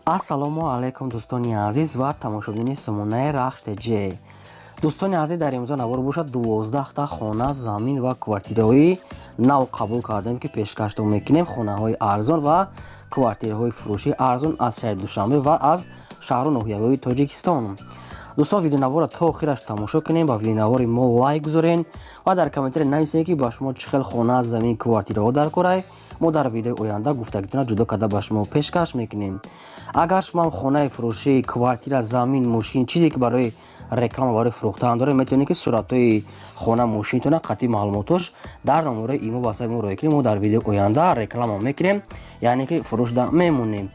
Ассалому алайкум, дӯстони азиз ва тамошобинони сомонаи Рахш ТЖ. Дӯстони азиз, дар имрӯза навор бошад, 12та хона, замин ва квартираҳои нав қабул кардем, ки пешкаштон мекунем. Хонаҳои арзон ва квартираҳои фурӯшии арзон аз шаҳри Душанбе ва аз шаҳру ноҳияҳои Тоҷикистон. Дӯстон, видеонаворро то охираш тамошо кунем, ба видеонавори мо лайк гузорен ва дар комментария нависед, ки ба шумо чӣ хел хона, замин, квартираҳо дар корай. Мо дар видеои оянда гуфтагитона ҷудо карда ба шумо пешкаш мекунем. Агар шумо хонаи фурӯшӣ, квартира, замин, мошин, чизе ки барои реклама, барои фурӯхтан доред, метавонед, ки суратҳои хона, мошинтона қатъи маълумотош дар номерои имо ватсапи мо роя кунед. Мо дар видеои оянда реклама мекунем, яъне ки фурӯшда мемонем.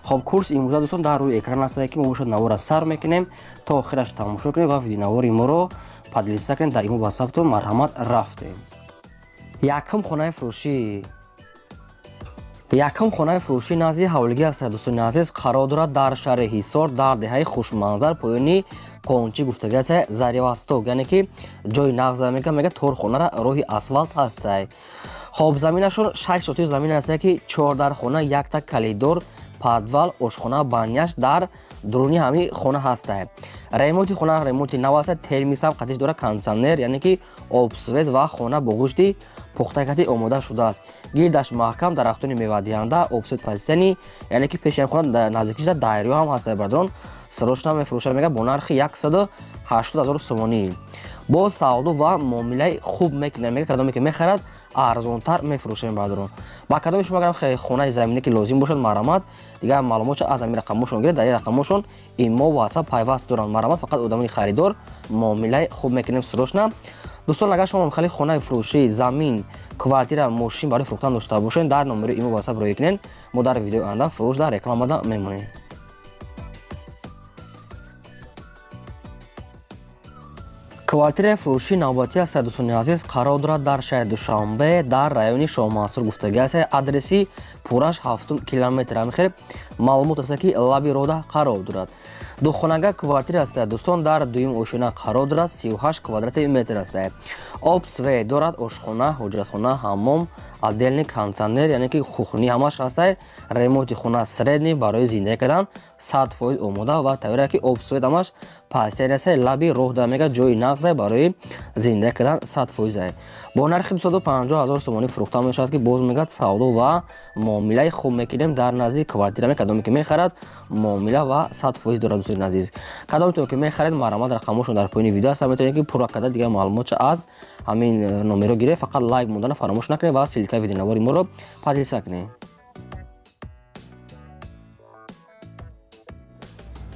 Хоб, курс имрӯза, дӯстон, дар рӯи экран астае, ки мо бошад навора сар мекунем, то охираш тамошо кунем ва видеонавори моро поделиться кунем дар имо ватсаптон. Марҳамат, рафтем. Якум хонаи фурӯшӣ назди ҳавлигӣ аст, дӯстони азиз, қарор дорад дар шаҳри Ҳисор, дар деҳаи Хушманзар, поёни Кончӣ гуфтагӣ аст, Заревосток, яъне ки ҷои нағз мега, торхонара роҳи асфалт ҳастай. Хоб, заминашон 6 сотих замин аст, ки чор дар хона, якта коридор, подвал, ошхона, баняш дар дуруни ҳамин хона ҳастай. Ремонти хона ремонти нав аст, термисам қатиш дорад, кондитсионер, яъне ки об, свет ва хона бо гӯшти пухтакати омода шудааст. Гирдаш маҳкам, дарахтони мевадиҳанда, об, свет пазистани, яъне ки пеши хона наздикиша дарё ҳам ҳастай. Бардорон, срочно мефурӯшад, мега, бо нархи 180 000 сомонӣ. Боз савдо ва муомилаи хуб мекунем, мега, кадоме ки мехарад, арзонтар мефурӯшем. Бардорон, ба кадоми шумо агар хонаи замине ки лозим бошад, марҳамат, дигар маълумотша аз ҳамин рақамошон гиред. Дар ин рақамошон имо, ватсап пайваст доранд. Марҳамат, фақат одамони харидор, муомилаи хуб мекунем срочно. Дӯстон, агар шумо хеле хонаи фурӯшӣ, замин, квартира, мошин барои фурӯхтан дошта бошед, дар номери имо, ватсап роя кунед. Мо дар видеои оянда фурӯш дар рекламада мемонем. Квартираи фурӯшии навбатӣ аст, дӯстони азиз, қарор дорад дар шаҳри Душанбе, дар райони Шоҳмансур гуфтагӣ аст, адреси пурраш ҳафтум километр. Ҳамихел маълумот аст, ки лаби рода қарор дорад. Духонага квартира аст, дӯстон, дар дуюм ошёна қарор дорад, 38 квадрати метр аст. Об, свет дорад, ошхона, ҳуҷратхона, ҳаммом, отдельный кондитсионер, яъне ки кухни, ҳамаш ҳастай. Ремонти хона средний, барои зиндагӣ кардан 100% омода ва тайёр, ки об, свет ҳамаш пастери аст. Лаби роҳ да, мега, ҷои нағзе барои зиндагӣ кардан 100%. Бо нархи 250 000 сомонӣ фурӯхта мешавад, ки боз мегӯяд, савдо ва муомилаи хуб мекунем. Дар назди квартира ме кадоме ки мехарад, муомила ва 100% дорад. Дӯстони азиз, кадометон ки мехаред, марҳамат, рақамошон дар поёни видео аст, метавонед, ки пурра карда дигар маълумотша аз ҳамин номерҳо гиред. Фақат лайк мондана фаромӯш накунед ва ссылкаи видеонавори моро поделиться кунед.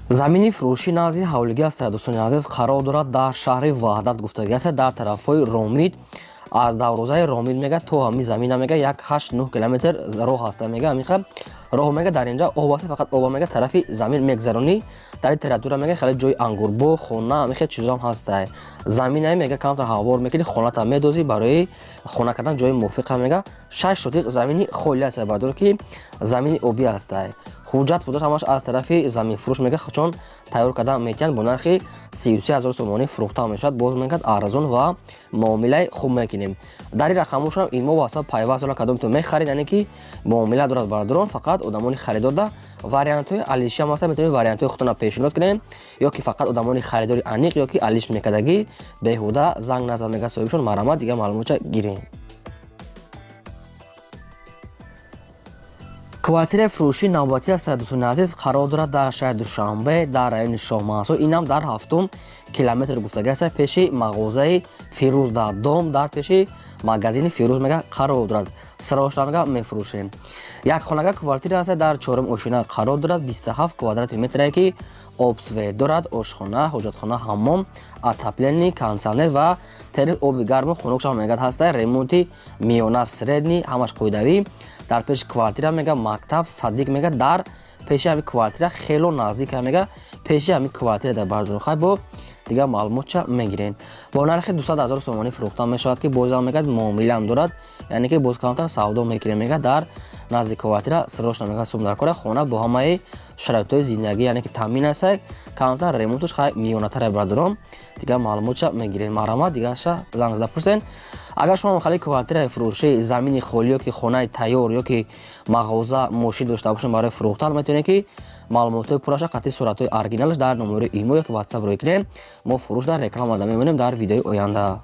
Замини фурӯшӣ назди ҳавлигӣ аст, дӯстони азиз, қарор дорад дар шаҳри Ваҳдат гуфтагӣ аст, дар тарафҳои Ромид. Аз дарвозаи Ромид, мега, то ҳамин замина, мега, як 8-9 километр роҳ аст, мега. Ҳамиха роҳ, мега, дар инҷа об аст, фақат оба, мега, тарафи замин мегзаронӣ. Дар ин территория, мега, хеле ҷои ангурбоғ, хона, ҳамихел чизоам ҳастай. Заминае, мега, камтар ҳавор мекунӣ, хоната медозӣ, барои хона кардан ҷои мувофиқа. Мега, 6 сотиқ замини холӣ аст, бардор, ки замини обӣ ҳастай. Ҳуҷҷат будаш ҳамаш аз тарафи заминфурӯш, мега, чон тайёр карда метиҳанд. Бо нархи 33 000 сомонӣ фурӯхта мешавад. Боз мегӯяд, арзон ва муомилаи хуб мекунем. Дар ин рақамошам имо, ватсап пайваст дорад. Кадомтон мехаред, яъне ки муомила дорад. Бардорон, фақат одамони харидорда вариантҳои алишиам ҳаста, метавонед вариантҳои худтона пешниҳод кунем, ё ки фақат одамони харидори аниқ, ё ки алиш мекардагӣ беҳуда занг назад, мега соҳибшон. Марҳамат, дигар маълумотша гирем. Квартираи фурӯшии навбатӣ аст, дӯстони азиз, қарор дорад дар шаҳри Душанбе, дар райони Шоҳмансур, инам дар ҳафтум километр гуфтагӣ аст, пеши мағозаи Фирӯз, дар дом, дар пеши магазини Фирӯз, мега, қарор дорад. Срочно, мега, мефурӯшем. Як хонага квартира аст, дар чорум ошёна қарор дорад, 27 квадрати метре, ки об, свет дорад, ошхона, ҳоҷатхона, ҳаммом, отопление, кондитсионер ва тери оби гарму хунукшам, мегӯяд, ҳаста. Ремонти миёна средний, ҳамаш қоидавӣ. Дар пеши квартира, мега, мактаб, садик, мега, дар пеши ҳамин квартира хело наздика, мега, пеши ҳамин квартира дар бардор. Хай, бо дигар маълумотча мегирем. Бо нархи 200 000 сомонӣ фурӯхта мешавад, ки бозам, мегӯяд, муомилаам дорад, яъне ки боз камтар савдо мекунем. Мегӯяд, дар назди квартира срочно, мегӯяд, сум дар кора. Хона бо ҳамаи шароитҳои зиндагӣ, яъне ки таъмин аст, камтар ремонтуш хай миёнатаре. Бардором, дигар маълумотча мегирем. Марҳамат, дигарша занг зада пурсен. Агар шумо мехоҳед квартираи фурӯшӣ, замини холӣ, ё ки хонаи тайёр, ё ки мағоза, мошин дошта бошед барои фурӯхтан, метавонед, ки Маълумотҳои пурраша қатъи суратҳои оригиналаш дар номери имо ё ки WhatsApp рӯй кунем. Мо фурӯш дар реклама мемонем дар видеои оянда.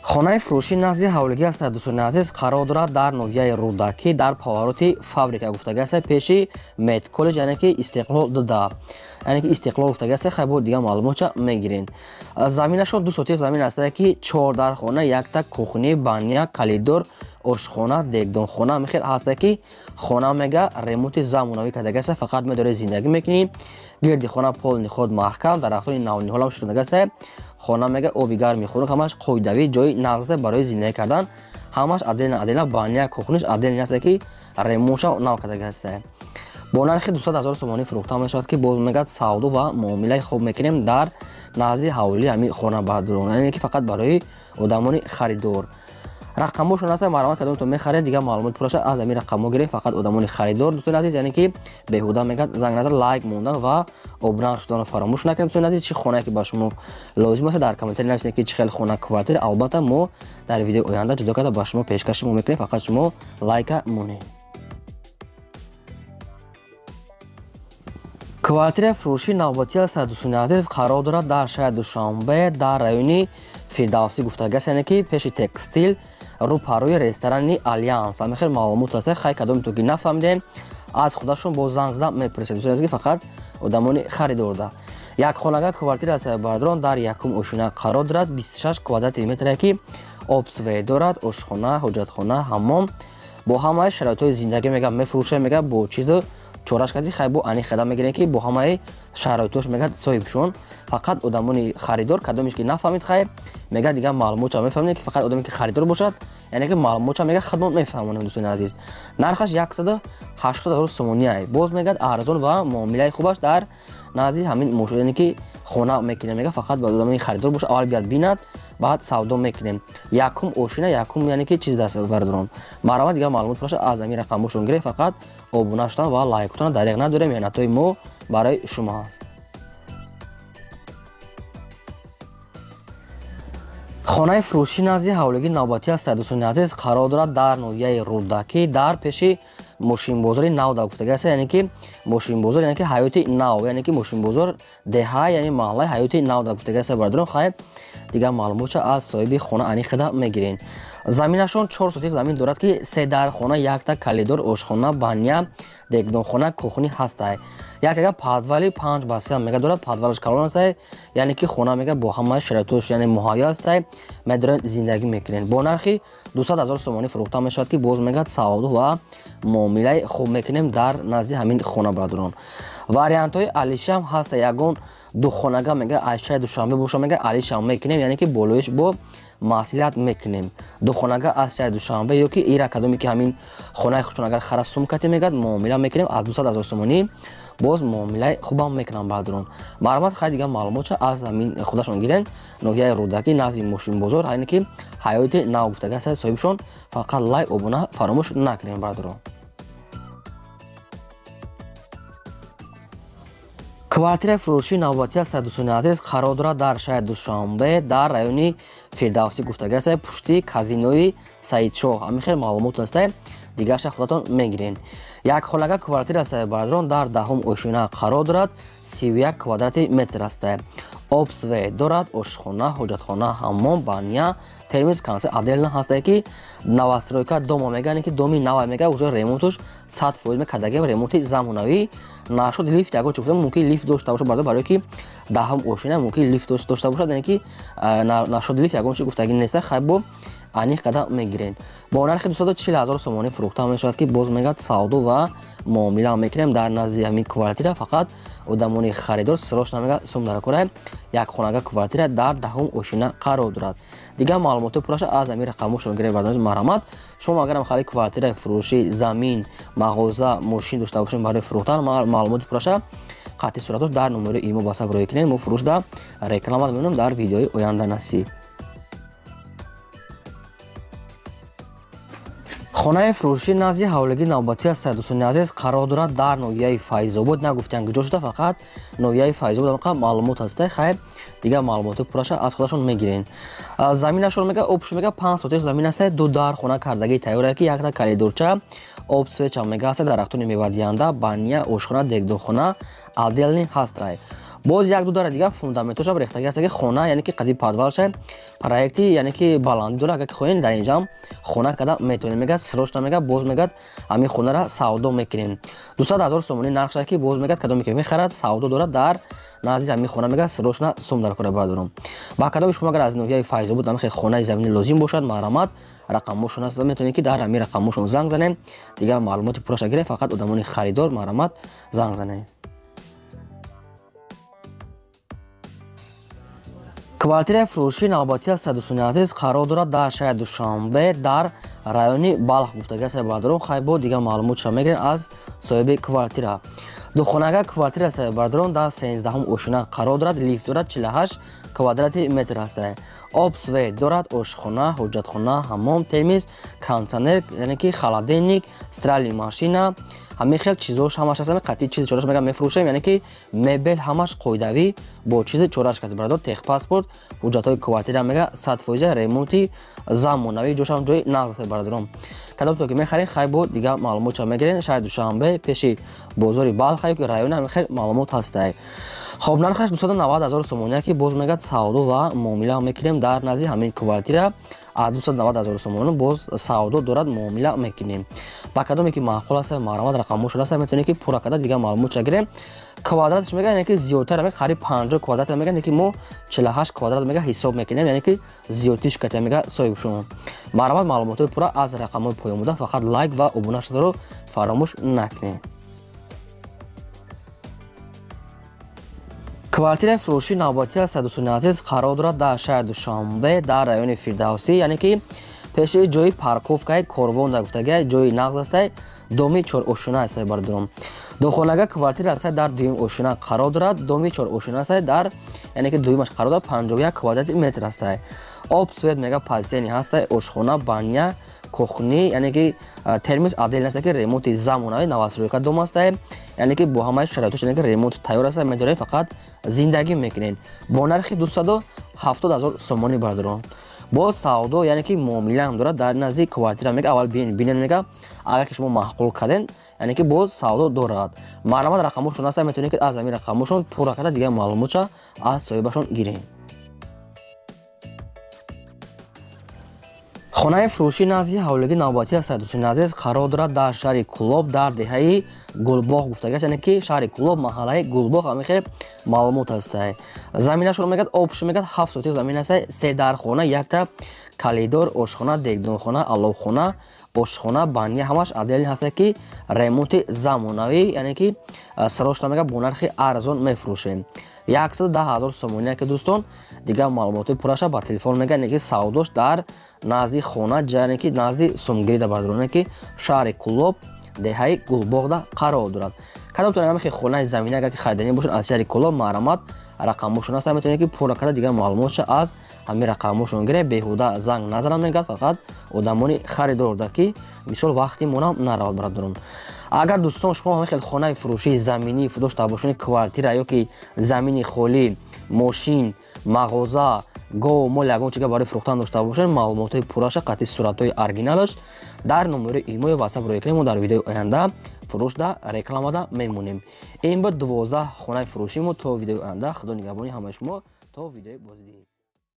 Хонаи фурӯшӣ назди ҳавлигӣ аст, дӯстони азиз, қарор дорад дар ноҳияи Рӯдакӣ, дар повороти фабрика гуфтагӣ аст, пеши медколлеҷ, яъне ки Истиқлол дуда, яъне ки Истиқлол гуфтагӣ аст. Хай, бо дигар маълумотча мегирем. Заминашон 2 сотих замин аст, ки чор дархона, якта кухни, баня, коридор, ошхона, дегдонхона мехел ҳаста, ки хона мега ремонти замонавӣ кардагӣ аст. Фақат медоред, зиндагӣ мекунӣ. Гирди хона полный худ маҳкам, дарахтони навниҳолам шудагӣ аст. Хона мега оби гарми хунук, ҳамаш қоидавӣ, ҷои нағз барои зиндагӣ кардан, ҳамаш отдельно отдельно, баня, кухниш отдельно аст, ки ремонтша нав кардагӣ аст. Бо нархи 200 ҳазор сомонӣ фурӯхта мешавад, ки боз мегӯяд, савдо ва муомилаи хуб мекунем дар назди ҳавлии ҳамин хона, баҳдурон, яъне ки фақат барои одамони харидор. Рақамҳошон аст, марҳамат, кадомтон мехаред, дигар маълумот пурраша аз ҳамин рақамҳо гирем. Фақат одамони харидор, дӯстони азиз, яъне ки беҳуда мегӯяд занг назар, лайк мондан ва обуна шуданро фаромӯш накунед. Дӯстони азиз, чӣ хонае ки ба шумо лозим аст, дар комментарий нависед, ки чӣ хел хона, квартира. Албатта, мо дар видеои оянда ҷудо карда ба шумо пешкаши мо мекунем, фақат шумо лайка монед. Квартираи фурӯшии навбатӣ аст, дӯстони азиз, қарор дорад дар шаҳри Душанбе, дар райони Фирдавсӣ гуфтагӣ аст, яъне ки пеши текстил, рӯпарӯи ресторани Алянс. Ҳамин хел маълумот аст. Хай, кадомето ки нафаҳмидем, аз худашон бо занг зада мепурсед, дӯстони азиз, ки фақат одамони харидорда. Якхонага квартира аст, бардорон, дар якум ошина қарор дорад, 26 квадрати метре, ки обсве дорад, ошхона, ҳоҷатхона, ҳаммом, бо ҳамаи шароитҳои зиндагӣ мега мефурӯшем, мега бо чизу чораш кади. Хай, бо ани хеда мегирем, ки бо ҳамаи шароитош мега соҳибшон. Фақат одамони харидор, кадомеш ки нафаҳмид, хай, мега дигар маълумотча мефаҳмед, ки фақат одаме ки харидор бошад, яъне ки маълумотча мега худмон мефаҳмонем. Дӯстони азиз, нархаш 180 ҳазор сомониай. Боз мегӯяд, арзон ва муомилаи хубаш дар назди ҳамин яъне ки хона мекунем. Мега фақат ба одамони харидор бошад, аввал биёд бинад, баъд савдо мекунем. Якум ошина, якум, яъне ки чиз даст, бардорон. Марҳамат, дигар маълумот бошад, аз ҳамин рақамҳошон гиред. Фақат обуна шудан ва лайкотона дареғ надорем, меҳнатҳои мо барои шумо ҳаст. Хонаи фурӯшӣ назди ҳавлигии навбатӣ аст, дӯстони азиз, қарор дорад дар ноҳияи Рӯдакӣ, дар пеши мошинбозори нав да гуфтагӣ аст, яъне ки мошинбозор, яъне ки Ҳаёти Нав, яъне ки мошинбозор деҳа, яъне маҳаллаи Ҳаёти Нав да гуфтагӣ аст, бардорон. Хай, дигар маълумотча аз соҳиби хона ани хида мегирен. Заминашон 4 сотих замин дорад, ки се дар хона, якта коридор, ошхона, баня, дегдонхона, кухни ҳастай. Як ага подвали 5 ба 3 мега дорад, подвалаш калон астай, яъне ки хона мега бо ҳамаи шароитош, яъне муҳайё астай, медорен, зиндагӣ мекунен. Бо нархи 200 ҳазор сомонӣ фурӯхта мешавад, ки боз мегӯяд, савдо ва муомилаи хуб мекунем дар назди ҳамин хона, бародарон. Вариантҳои алишам ҳаста, ягон духонага мега аз шаҳри Душанбе боша, мега алишам мекунем, яъне ки болоиш бо маслиҳат мекунем. Духонага аз шаҳри Душанбе ё ки ира, кадоме ки ҳамин хонаи худшон агар хара сумкате, мегӯяд, муомила мекунем аз 200 ҳазор сомонӣ, боз муомилаи хубам мекунам, баъдурон. Марҳамат, хай, дигар маълумотша аз ҳамин худашон гирен. Ноҳияи Рӯдакӣ, назди мошинбозор, яъне ки Ҳаёти Нав гуфтагӣ аст соҳибшон. Фақат лайк, обуна фаромӯш накунем, баъдурон. Квартираи фурӯшии навбатӣ аст, дӯстони азиз, қарор дорад дар шаҳри Душанбе, дар райони Фирдавсӣ гуфтагӣ аст, пушти казинои Саидшоҳ. Ҳамин хел маълумот аст, дигарша худатон мегирен. Як хонага квартира аст, бардорон, дар даҳум ошина қарор дорад, 31 квадрати метр аст, обсве дорад, ошхона, ҳоҷатхона, ҳаммом, баня, термиз консер отдельно ҳастае, ки новостройка дома мега, яъне ки доми нава мега, уже ремонтуш 100% мекардагем, ремонти замонавӣ нашуд. Лифт ягон чи гуфтем, мумкин лифт дошта бошад, бардор, барое ки даҳум ошина мумкин лифт дошта бошад, яъне ки нашуд лифт ягон чи гуфтагӣ неста. Хай, бо аниқ қадам мегирем. Бо нархи 240 ҳазор сомонӣ фурӯхта мешавад, ки боз мегӯяд, савдо ва муомила мекунем дар назди ҳамин квартира. Фақат одамони харидор, срочно мега сум даркора. Як хонага квартира дар даҳум ошина қарор дорад. Дигар маълумоти пурраша аз ҳамин рақамҳо гиред, бардоред. Марҳамат, шумо агарам хари квартираи фурӯшӣ, замин, мағоза, мошин дошта бошем барои фурӯхтан, маълумоти пурраша қатъи суратош дар номери имо WhatsApp рӯй кунед. Мо фурӯшда реклама мемонем дар видеои оянда, насиб. Хонаи фурӯшӣ назди ҳавлигии навбатӣ аст, дӯстони азиз, қарор дорад дар ноҳияи Файзобод. Нагуфтиям куҷо шуда, фақат ноҳияи Файзобод ҳамқа маълумот ҳаста. Хайр, дигар маълумоти пурраша аз худашон мегирен. Заминашон мега обш мега 5 сотих замин аст, ду дар хона кардагии тайёр, ки якта коридорча, об свеча мега ҳаста, дарахтони мевадиҳанда, баня, ошхона, дегдонхона отдельный ҳастай. Боз як ду дара дигар фундаментошам рехтагӣ аст, ки хона, яъне ки қади подвалша проекти, яъне ки баландӣ дора. Агар ки хоҳем, дар инҷаам хона када метавонем. Мегӯяд, срочно мега, боз мегӯяд, ҳамин хонара савдо мекунем. 200 000 сомонӣ нархша, ки боз мегӯяд, кадоме ки мехарад, савдо дорад дар назди ҳамин хона. Мегӯяд, срочно сум дар кора, бардорам. Ба кадоми шумо агар аз ноҳияи Файзобод ҳамин хонаи заминӣ лозим бошад, марҳамат, рақамҳошон аст, метавонед ки дар ҳамин рақамҳошон занг занем, дигар маълумоти пурраша гирем. Фақат одамони харидор марҳамат занг занем. Квартираи фурӯшии навбатӣ аст, дӯстони азиз, қарор дорад дар шаҳри Душанбе, дар райони Балх гуфтагӣ аст, бардорон. Хайр, бо дигар маълумотша мегирем аз соҳиби квартира. Духонага квартира аст, бардорон, дар 13-ҳум ошина қарор дорад, лифт дорад, 48 квадрати метр аст, об свет дорад, ошхона, ҳоҷатхона, ҳаммом, термоз, кондитсионер, яъне ки холодильник, стиральный машина, ҳамин хел чизош ҳамаш аст. Қатъи чизи чораш мега мефурӯшем, яъне ки мебел ҳамаш қоидавӣ бо чизи чораш кати, барадор. Техпаспорт, ҳуҷҷатҳои квартира мега 100%, ремонти замонавӣ, ҷошам ҷои нағз аст, бародарон. Кадом то ки мехаред, хай, бо дигар маълумотша мегирен. Шаҳри Душанбе, пеши бозори Балха ё ки райони, ҳамин хел маълумот ҳастай. Хоб, нархаш 290 000 сомония, ки боз мегӯяд, савдо ва муомила мекунем дар назди ҳамин квартира. Аз 290 000 сомонӣ боз савдо дорад, муомила мекунем. Ба кадоме ки маъқул аст, марҳамат, рақамҳошон аст, метавонед ки пурра карда дигар маълумотша гирем. Квадраташ мега, яъне ки зиёдтар мега, қариб 50 квадрат мега, яъне ки мо 48 квадрат мега ҳисоб мекунем, яъне ки зиёдтиш ката мега соҳибшон. Марҳамат, маълумотҳои пурра аз рақамҳои поён буда. Фақат лайк ва обуна шударо фаромӯш накунед. Квартираи фурӯшии навбатӣ аст, дӯстони азиз, қарор дорад дар шаҳри Душанбе, дар райони Фирдавсӣ, яъне ки пеши ҷои парковкаи Корвон дар гуфтагия, ҷои нағз астай, доми чорошина астай, бардорам. Духонага квартира астай, дар дуюм ошина қарор дорад, доми чорошина астай, дар яъне ки дуюмаш қарор дорад, 51 квадрати метр астай. Об свет мега подземный ҳастай, ошхона, баня, кухни, яъне ки термоз отдельный аст, ки ремонти замонавӣ, новостройка дом астай, яъне ки бо ҳамаи шароитош, яъне ки ремонт тайёр аст, медоред, фақат зиндагӣ мекунед бо нархи 270 000 сомонӣ, бардорон. Боз савдо, яъне ки муомила ҳам дорад дар назди квартира. Мега, аввал бинед, мега, агар ки шумо маъқул карден, яъне ки боз савдо дорад. Марҳамат, рақамҳошон аст, метавонед ки аз ҳамин рақамҳошон пурра карда дигар маълумотша аз соҳибашон гиред. Хонаи фурӯшӣ назди ҳавлигии навбатӣ аст, дӯстони азиз, қарор дорад дар шаҳри Кӯлоб, дар деҳаи Гулбоғ гуфтагиаст, яъне ки шаҳри Кӯлоб, маҳаллаи Гулбоғ, ҳамин хел маълумот ҳастай. Заминашро мегӯяд, обшо мегӯяд, 7 сотих замин ҳастай, се дархона, якта коридор, ошхона, дегдонхона, аловхона, ошхона, баня ҳамаш отдельный ҳастай, ки ремонти замонавӣ, яъне ки срочно мега бо нархи арзон мефурӯшем, 110 000 сомонӣ, ки дӯстон, дигар маълумотҳои пурраша ба телефон мега, яъне ки савдош дар назди хона, яъне ки назди сумгирида, бардорон, ки шаҳри Кӯлоб, деҳаи Гулбоғда қарор дорад. Кадомтон ҳамин хонаи заминӣ агар ки хариданӣ бошад аз шаҳри Кӯлоб, марҳамат, рақамҳошон аст, метавонед ки пурра карда дигар маълумотша аз ҳамин рақамҳошон гиред. Беҳуда занг назананд, мегӯяд, фақат одамони харидорда, ки мисол вақти монам наравад, бародарон. Агар дӯстон шумо ҳамин хел хонаи фурӯшии заминӣ дошта бошед, квартира ё ки замини холӣ, мошин, мағоза, гов, мол, ягон чига барои фурӯхтан дошта бошед, маълумотҳои пурраша қатъи суратҳои оригиналаш дар номери имо ё ватсап рӯй кунед. Мо дар видеои оянда фурӯшда рекламада мемонем. Ин буд 12 хонаи фурӯшӣ мо. То видеои оянда, худо нигаҳбони ҳамаи шумо, то видеои боздид.